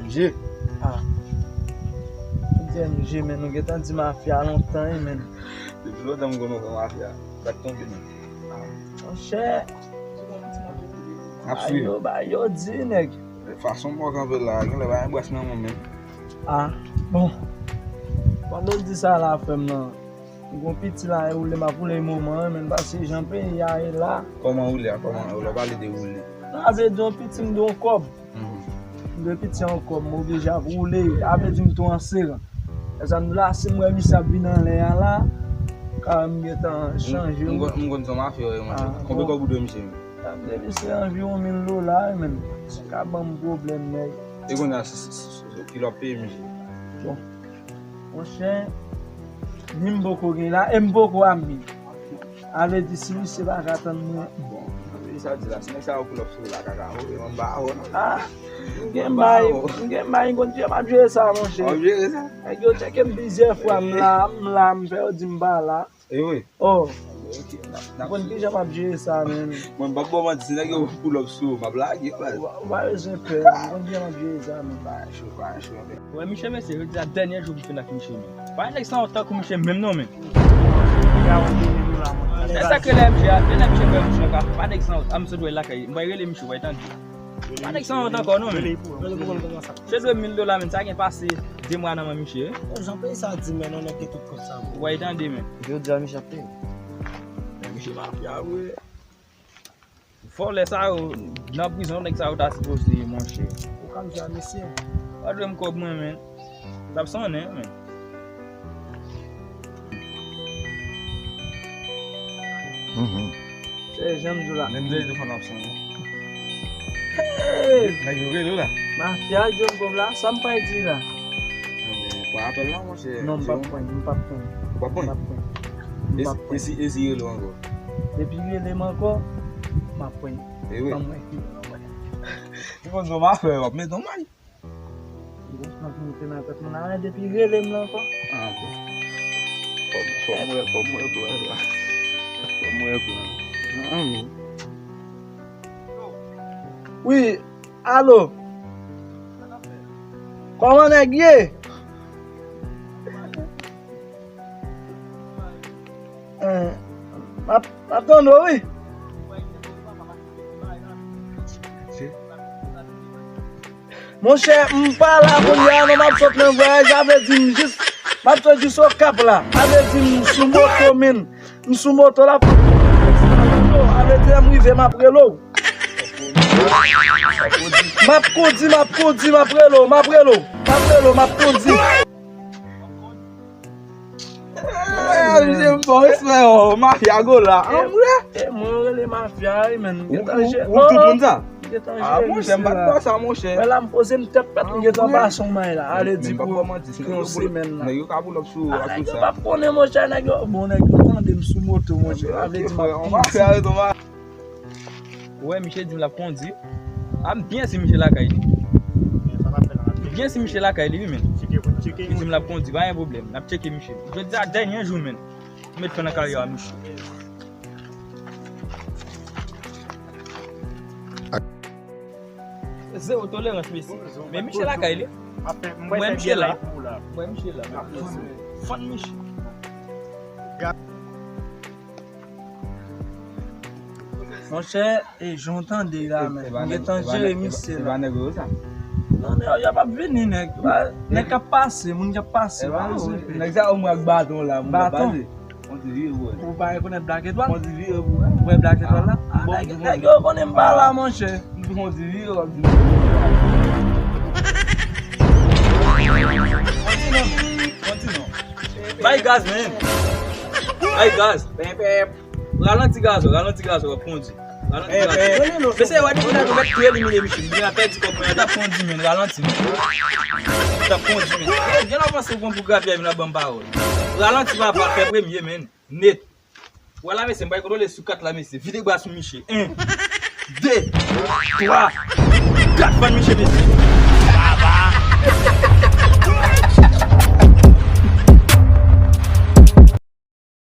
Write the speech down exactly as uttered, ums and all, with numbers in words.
Je. Ah. Ou di M J, men nou gentan di mafya lontan, wi, men. Depi lontan m konn ou fè mafya. Sa k tonbe, men. Ah, monchè. Ap swiv. Ba yo, ba yo di, nèg. Fason mwen kanpe la, genlè pa yon bras nan mwen menm. Ah, bon. Pandan w di sa la, frè m nan. M gon piti la, e woule m ap woule moman an, men pase jan peyi a ye la. Kòman woule a? Kòman? Lè w pale de woule. Sa vle di yon piti m dwe yon kòb. Mhm. M dwe piti an kòb, m oblije ap woule. Sa vle di m tou an seran. Lè sa m di w la, si m wè misye ap vin anlè a la, ka m gentan chanje. M konn, m konn sa mafya yo ye, monchè. Ah, konbyen kòb ou dwe misye menm? Sa m dwe misye anviwon mil dola, wi, men. Sa ka ban m pwoblèm, nèg. E kounye a, se, se, se, se, se ki lè w ap peye misye? Bon. Monchè, ni m poko gen la, e m poko ap gen. A vle di, si misye pa ka tann mwen. Bon, sa di la, si nèg sa yo pull up sou ou la, kaka, ou, e mwen ba ou, non. Ah, m gen bay, m gen bay, m konn jan m ap jere sa, monchè. W ap jere sa? Nèg yo tcheke m plizyè fwa, m la, m la, m fè yo di m pa la. E vre? Oh. Ok, n ap, n ap. Bon, kijan m ap jere sa, men? Mwen, m p ap ba w manti, si nèg yo pull up sou ou, m ap lage, baz. Ou pa, ou pa bezwen pè, m konn kijan m ap jere sa, men. Pa cho, pa cho, men. Wè, misye, mesye, jodi a dènye jou m fin ak misye, men. Pa nèg sa yo tankou misye menm, non, men. Nèg sa k rele M J a, e lè misye kwè misye ka, pa nèg sa yo, a, misye dwe lakay, m bay rele misye, w a tande. Pa nèg sa yo ankò, non, men. Misye dwe mil dola, men, sa gen pase de mwa nan men misye, wi. Bon, jan peyi sa di, men, non, nèg gen tout kòb sa, bon. W a tande, men. Jodi a, misye ap peye. Men misye mafya vre. Vòlè sa yo, nan prizon, nèg sa yo ta sipoze ye, monchè. Ou ka m di a, mesye. Pa dwe m kòb mwen, men. L ap sonnen, men. Mhm. Se jan m di w la. Menm de telefòn ap sonnen. Hey! Nèg yo rele w la. Mafya John Bob la, sa m pral di la. Bon, apèl la, monchè. Non, m p ap pran, m p ap pran. Ou p ap pran? M p ap pran. M p ap pran. E si, e si rele w ankò? Depi rele m ankò, m ap pran. E wi. Ban mwen. Ou konn sa w ap fè, w ap met yon may. Bon, m ap monte nan tèt mwen la, depi rele m la ankò. Ah, bon. Fò m, fò m wè, fò m wè plan la. Fò m wè plan. Ah, men. Wi, alo. Kòman nèg ye? Eh, m ap, m ap tande w, wi. Monchè, m pa la kounye a, non, m ap sot nan vwayaj, sa vle di m jis, m ap sot jis Okap la. Sa vle di m sou moto, men. M sou moto la. Sa vle di lè m rive, m ap rele w. M ap kondi, m ap kondi, m ap rele w, m ap rele w, m ap rele w, m ap kondi. Eh, misye m fò respè, oh, mafya Gola. An vre? E mwen yo rele mafya, wi, men. Ou, ou, ou tout moun sa? M gentan jere misye la. Ah, monchè, m pa t kwè sa, monchè. Mwen la, m poze m tèt pèt, m gentan pase yon may la. Ale di pou yon semèn la. Nèg yo ka pull up sou ou ak tout sa. Nèg yo p ap konnen, monchè, nèg yo, bon, nèg yo tande m sou moto, monchè. Sa vle di m ap kondi. Ou wè, misye di m l ap kondi. A, m byen si misye lakay li. M byen si misye lakay li, wi, men. Li di m l ap kondi, pa gen pwoblèm. N ap tcheke misye. Jodi a dènye jou, men. M met fen nan karyè a misye. Zewo tolerans, mesye. Men misye lakay li. M wè misye la. M wè misye la. Fann misye. Monchè, e jan w tande la, men. M gentan jere misye la. Non, nèg yo p ap vini, nèg. Nèg k ap pase, moun k ap pase. Nèg sa yo mwen ak baton la, moun k ap pase. Ou pa rekonèt Black Etoile? Ou wè Black Etoile la? Nèg yo konnen m pa la, monchè. Bay gaz, men. Bay gaz. Ralanti gaz ou, ralanti gaz ou, w ap kondi. Ralanti gaz ou. Mesye, wè depi la, nou mèt tou elimine misye. Misye ap pèdi kòb mwen, t ap kondi, men. Ralanti, men. T ap kondi, men. Gen lè w panse w bon pou grapyay, vin ap ban m pawòl. Ralanti, papa, fè premye, men. Nèt. Wè la, mesye, m pral kontwole sou kat la, mesye. Vide bra sou misye. En. De. Twa. Kat, fann misye, mesye.